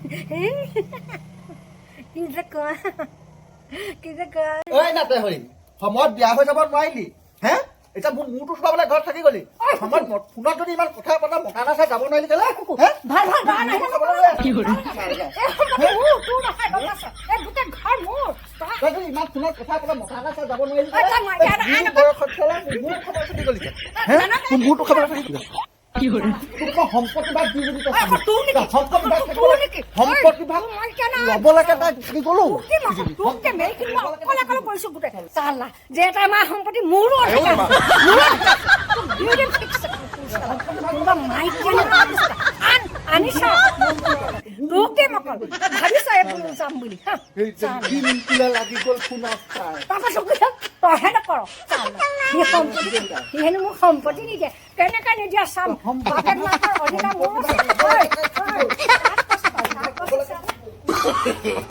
কি যে কোৱা, কি যে কোৱা। ঐ নাতে হৰি, সময়ত বিয়া হৈ যাব নোৱাৰিলি হে? এতিয়া মোৰ মূৰটো চুবাবলৈ ঘৰত থাকি গ'লি। সময়ত ফোনত যদি ইমান কথা পতা মতা এটা চাই যাব নোৱাৰিলি কেলে হে? ভাল ভাল দৰা নাই। মূৰটো খাবলৈ লৈ আছ। এই সম্পত্তি মোৰ, তোৰ নহয়, গম পাইছ? এই গোটেই ঘৰ মোৰ। তই তই যদি ইমান ফোনত কথা পতা মতা এটা চাই যাব নোৱাৰিলি ঐ, তই মাইকী কেলে? এটা আন। মোৰ বয়সত খেলা মোৰ মূৰ খাবলৈ থাকি গ'লি হে? তোৰ মূৰটো খাবলৈ থাকি গ'লি। তোক মই সম্পত্তি ভাগ দি যদি তই ঐ, আকৌ তোৰ নেকি? সম্পত্তি ভাগ তোৰ নেকি? সম্পত্তি ভাগ তোৰ মাইকী আনা। ল'বলৈকে তাই থাকি গ'লো। তোক কি তোক যে মেৰিকিন মই অকলে অকলে কৰিছো গোটেই। চালা, যে এটা মাহ সম্পত্তি মোৰো অধিকাৰ আছে। মোৰো অধিকাৰ আছে। তোক দি দিম ঠিকছে। কোনোবা মাইকী আনিব আনিছ। আন, আনিছ। তোক দিম অকল। ভাবিছ এই যাম বুলি হা? চালা। দিনটোলে লাগি গ'ল ফোনত চাই। তাৰপাছত কৈছে, তইহে নকৰ। চালা। সি সম্পত্তি, সি হেনো মোক সম্পত্তি নিদিয়ে। কেনেকে নিদিয়ে চাম। বাপেক মাকৰ অধিকাৰ মোৰো আছে। ঐ, ঐ, তাক কৈছো, তাক কৈছো, চালা।